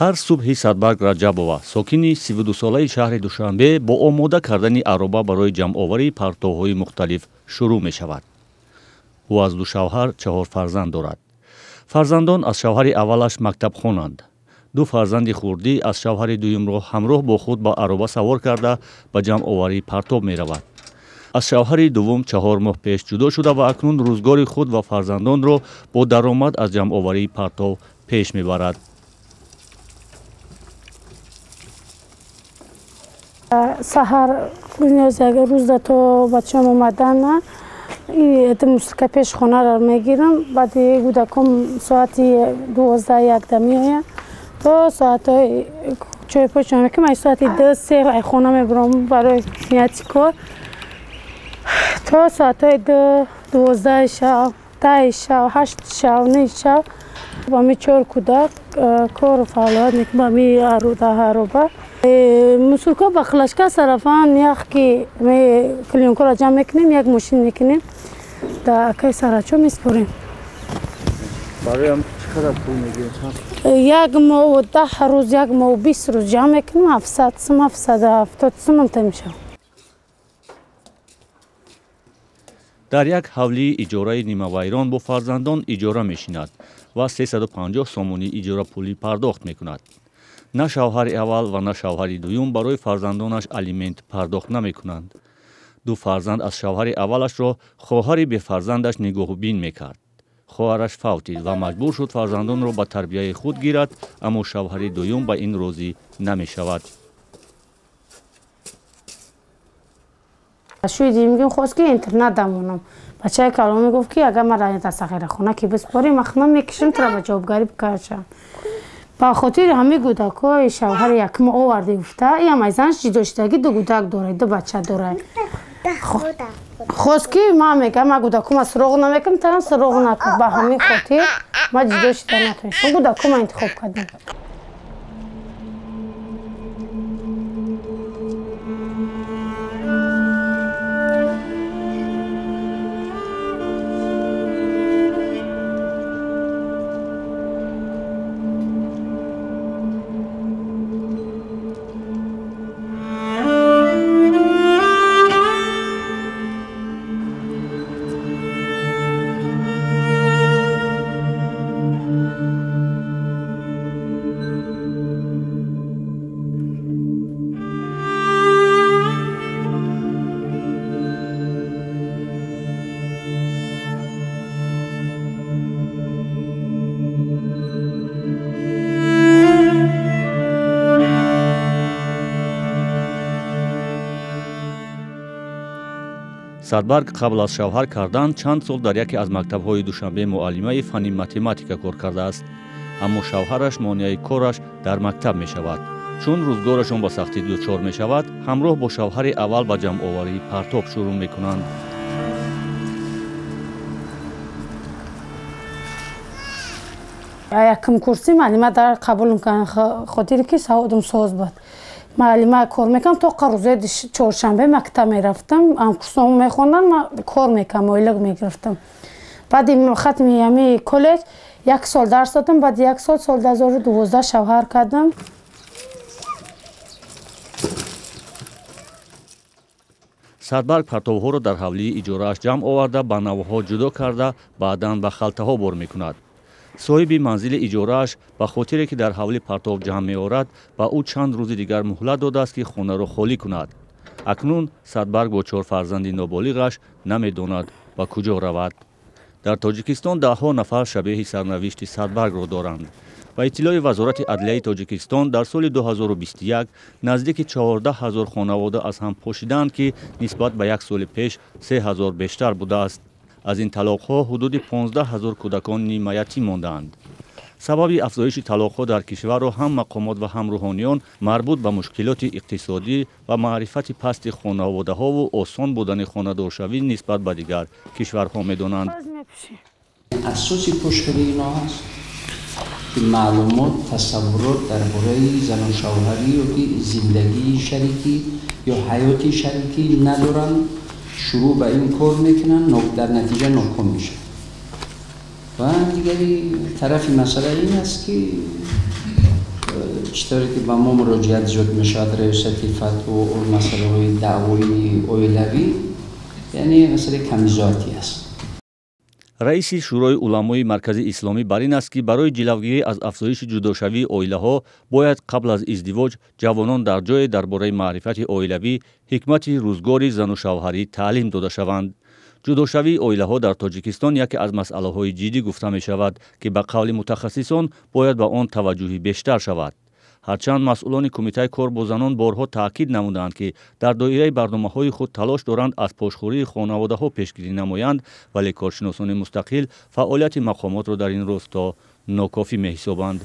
Ҳар субҳи Садбарг Раҷабова, сокини 32-солаи шаҳри Душанбе, бо омода кардани ароба барои ҷамъоварии партовҳои мухталиф шурӯъ мешавад. Ӯ аз ду шавҳар 4 фарзанд дорад. Фарзандон аз шавҳари аввалаш мактабхонанд. Ду фарзанди хурдӣ аз шавҳари дуюмро ҳамроҳ бо худ ба ароба савор карда ба ҷамъоварии партов меравад. Аз шавҳари дуввум 4 моҳ пеш ҷудо шуда ва акнун рӯзгори худ ва фарзандонро бо даромад аз ҷамъоварии партов пеш мебарад. Саҳар рӯзда то бачам омадана мусиқа пеш хонаро мегирам, баъди кӯдаком соати 12-1 меоянд, то соатҳои чойпошон мекунам, ай соати 2-3 ай хона мебурам барои нияти кор, то соатҳои 12 шаб, 10 шаб, 8 шаб, 9 шаб ба ми 4 кӯдак кору фаъолият мекунам ба ми ароба. Мусурка ба хлашка сарафан ях ки клеёнкаро ҷамъ мекунем, як мошин мекунем, дар акаи сарачо меспорем. Бароям чӣ қадар пул мегиред? 1 моҳу 10 рӯз, 1 моҳу 20 рӯз ҷамъ мекунем, 700 сум, 770 сум та мешавад. Дар як ҳавлии иҷораи нимавайрон бо фарзандон иҷора мешинад ва 350 сомонӣ иҷорапулӣ пардохт мекунад. На шавҳари аввал ва на шавҳари дуюм барои фарзандонаш алимент пардохт намекунанд. Ду фарзанд аз шавҳари аввалашро хоҳари бефарзандаш нигоҳубин мекард. Хоҳараш фавтид ва маҷбур шуд фарзандонро ба тарбияи худ гирад, аммо шавҳари дуюм ба ин розӣ намешавад. Шӯи мегӯм хост ки интернат дамонам. Бачаи калон мегуфт ки агар ман дар сахирахона ки биспорӣ, ман худам мекушам туро ба ҷавобгарӣ бикашам. Ба хотири ҳамин кӯдакҳои шавҳари якум оварди гуфта, иам аз занаш ҷудошудагӣ 2 кӯдак дорад, 2 бача дорад. Хост ки ман мегӯям ман кӯдакума суроғ намекунам, танам суроғ накун. Ба ҳамин хотир ман ҷудо шуда натонистам, кӯдакума интихоб кардам. Садбарг қабл аз шавҳар кардан чанд сол дар яке аз мактабҳои Душанбе муаллимаи фанни математика кор кардааст. Аммо шавҳараш монеаи кораш дар мактаб мешавад. Чун рӯзгорашон ба сахтӣ дучор мешавад, ҳамроҳ бо шавҳари аввал ба ҷамъоварии партоб шурӯъ мекунанд. Якум курси муаллима дар қабул мекунанд, хотире ки саводам соз буд. Муаллима кор мекардам, то рӯзои чоршанбе мактаб мерафтам, ҳамкурсонам мехонданд, ман кор мекардам, ойлиқ мегирифтам. Баъди хатми ҳамин коллеҷ 1 сол дарс додам, баъди 1 сол, соли 2012 шавҳар кардам. Садбарг партовҳоро дар ҳавлии иҷорааш ҷамъ оварда, ба навъҳо ҷудо карда, баъдан ба халтаҳо бор мекунад. Соҳиби манзили иҷорааш ба хотире ки дар ҳавли партов ҷамъ меорад, ба ӯ чанд рӯзи дигар муҳлат додааст ки хонаро холӣ кунад. Акнун Садбарг бо 4 фарзанди ноболиғаш намедонад ба куҷо равад. Дар Тоҷикистон даҳҳо нафар шабеҳи сарнавишти Садбаргро доранд. Ба иттилои Вазорати адлияи Тоҷикистон дар соли 2021 наздики 14 000 хонавода аз ҳам пошидаанд, ки нисбат ба як соли пеш 3 000 бештар будааст. Аз ин талоқҳо ҳудуди 15 000 кӯдакон нимаятим мондаанд. Сабаби афзоиши талоқҳо дар кишварро ҳам мақомот ва ҳам рӯҳониён марбут ба мушкилоти иқтисодӣ ва маърифати пасти хонаводаҳову осон будани хонадоршавӣ нисбат ба дигар кишварҳо медонанд. Асоси пошхӯрии ино ҳаст ки маълумот, тасаввурот дар бораи занушавҳарӣ ё ки зиндагии шарикӣ ё ҳаёти шарикӣ надоранд, шурӯъ ба ин кор мекунанд, дар натиҷа ноком мешаванд. Ва дигари тарафи масъала ин аст ки Чӣ тавре ки ба мо муроҷиат зиёд мешавад, раёсати фатво, масъалаҳои даъвои оилавӣ, яъне масъалаи камбизоатӣ аст. Раиси Шӯрои уламои Маркази Исломӣ бар ин аст, ки барои ҷилавгирӣ аз афзоиши ҷудошавии оилаҳо бояд қабл аз издивоҷ ҷавонон дар ҷое дар бораи маърифати оилавӣ, ҳикмати рӯзгори зану шавҳарӣ таълим дода шаванд. Ҷудошавии оилаҳо дар Тоҷикистон яке аз масъалаҳои ҷиддӣ гуфта мешавад, ки ба қавли мутахассисон бояд ба он таваҷҷӯҳи бештар шавад. Ҳарчанд масъулони Кумитаи кор бо занон борҳо таъкид намуданд, ки дар доираи барномаҳои худ талош доранд аз пошхӯрии хонаводаҳо пешгирӣ намоянд, вале коршиносони мустақил фаъолияти мақомотро дар ин росто нокофӣ меҳисобанд.